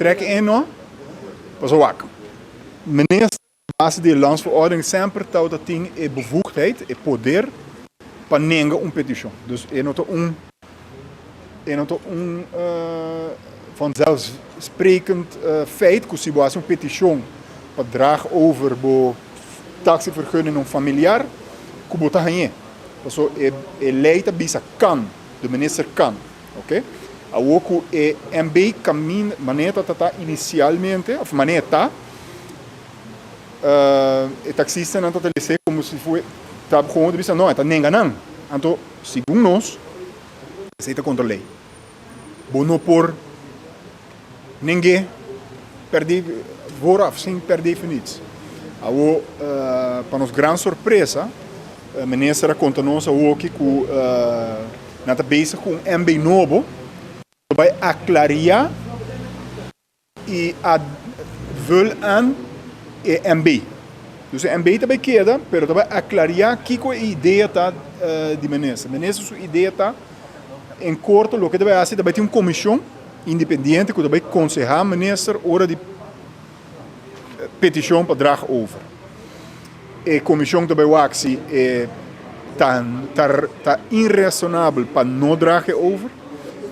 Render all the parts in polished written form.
Trek in no, paso wak. Minister op base di e landsverordening semper tabata tin e bevoegdheid, e poder pa nenga un peticion. Dus e no ta un e no ta un vanzelfsprekend feit ku si bo hasi un peticion pa draag over bo taxivergunning na un familiar ku bo ta hañ'é. Paso e e lei ta bisa kan, de minister kan. Ok. Awor ku e MB kaminda, manera ta ta inisialmente, òf manera ta, e taksistanan ta ta lese komo si fue ta gewoon ta bisa no, e ta nenga nan. Anto, segun nos, esei ta kontra lei. Bo no por neng'é per de vooraf, sin per definitie. Awor, pa nos gran sorpresa, minister a konta nos awoki ku nan ta bezig ku un MB nobo ku bai aklariá i a vul aan e MB. Dus e MB ta bai keda, pero ta bai aklariá kiko e idea ta di minister. Minister su idea ta, en korto loke ta bai hasi ta bai tin un komishon independiente ku ta bai konsehá minister ora di petishon pa draag over. E komishon ta bai wak si e ta ta inrasonabel pa no draag e over.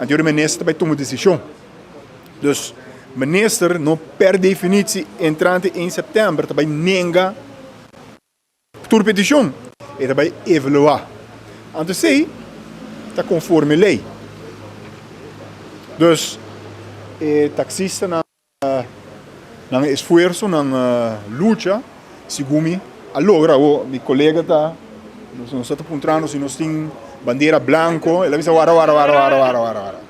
Anto e minister ta bai tuma desishon. Dus minister no per definitio entrante 1 september ta bai nenga tur petishon. E ta bai evaluá. Anto esei ta konforme lei. Dus e taksistanan Nan esfuerso, nan lucha, segun mi a logra. Awor mi kolega ta, nos ta puntrando si nos tin bandera blanko, el a bisa wara wara wara wara wara wara wara.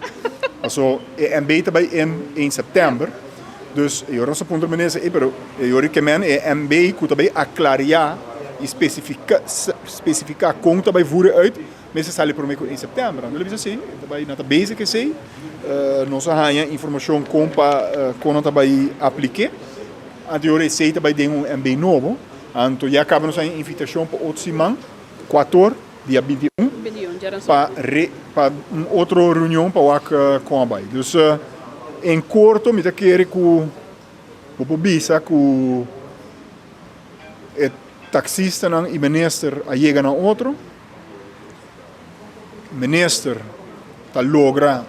Paso e MB ta bai in ein sèptèmber, dus e ora nos a puntra minister, ey pero e ora ke men e MB ku ta bai aklariá i spesifiká spesifiká kon ta bai voeren uit, Mester sali prome ku 1 september. Anto el a bisa si, e ta bai, nan ta bezig esei. Nos a haña informashon kon pa kon nan ta bai aplik'é. Anto e ora esei ta bai den un MB nobo. Anto ya kaba nos haña invitashon pa otro siman, kuator, dia 21, pa re pa un otro reunion pa wak kon a bai. Dus en korto mi ta kere ku bo por bisa ku e taksistanan i minister a yega na otro. Minister ta logra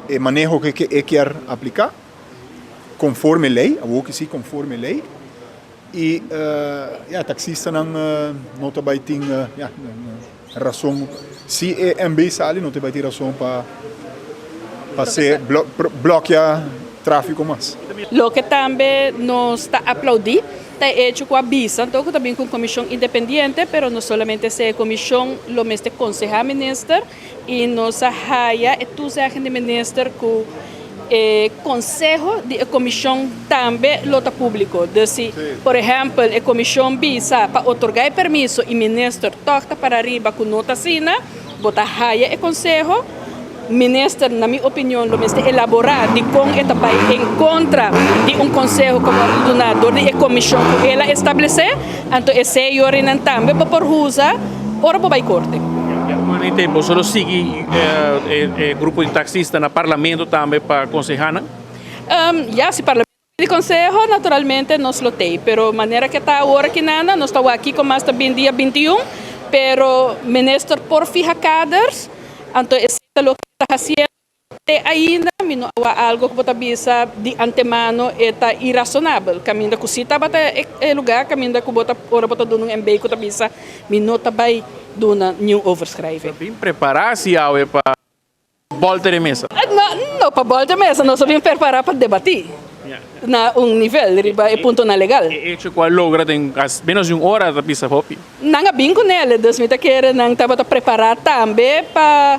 e maneho ke e kier apliká konforme lei, awor ki si konforme lei, i ya taksistanan no ta bai tin ya rason, si e MB sali no ta bai tin rason pa pa se blòkia tráfiko mas. Loke tambe nos ta aplaudí ta e echo ku a bisa anto ku ta bin ku un komishon independiente, pero no solamente esei, e komishon lo mester konsehá minister i nos a haya e toezegging di minister ku e konseho di e komishon tambe lo ta públiko. Dus si por ehèmpel e komishon bisa pa otorgá e permiso i minister tòg ta para riba ku no ta asina, bo ta haya e konseho. Minister, na mi opinion, lo mester elaborá dikon e ta bai en kontra di un konseho ku wòrdu duná dor di e komishon ku el a establesé. Anto esei yorinan tambe bo por usa ora bo bai korte. Ya, bueno, i tempo. Boso lo sigui e grupo di taksista na parlamento tambe pa konsehá nan? Ya, si parlamento pidi konseho, naturalmente nos lo tei. Pero manera ke ta awor aki nana, nos ta wak kiko mas ta bin dia 21, pero minister por fiha kaders. Anto esei ta loke mi ta hasiendo te ainda. Mi no a wak algo ku bo ta bisa di antemano e ta irasonabel. Kaminda ku si tabata e lugar kaminda ku bo ta ora bo ta duna un MB ku ta bisa mi no ta bai duna niun overschrijving. Ta bin prepará si awe pa bòlta den mesa? No, no pa bòlta mesa. Nos a bin prepará pa debatí na un nivel riba e puntonan legal. E echo ku a logra den menos di un ora ta bisa hopi. Nan a bin ku nel, dus mi ta kere nan tabata prepará tambe pa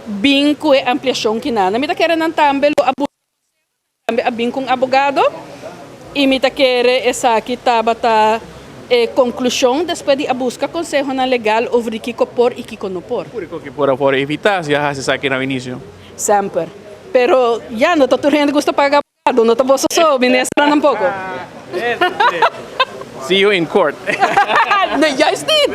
bin ku e ampliashon kinan. Mi ta kere nan tambe lo a buska konseho, nan tambe a bin ku un abogado i mi ta kere esaki tabata e konklushon despues di a buska konsehonan legal over di kiko por i kiko no por. Pur kiko por a por evitá si a hasi esaki na inisio? Semper. Pero ya no ta tur hende gusta paga abogado, no ta boso so, ministernan tampoco. See you in court. No, juist niet.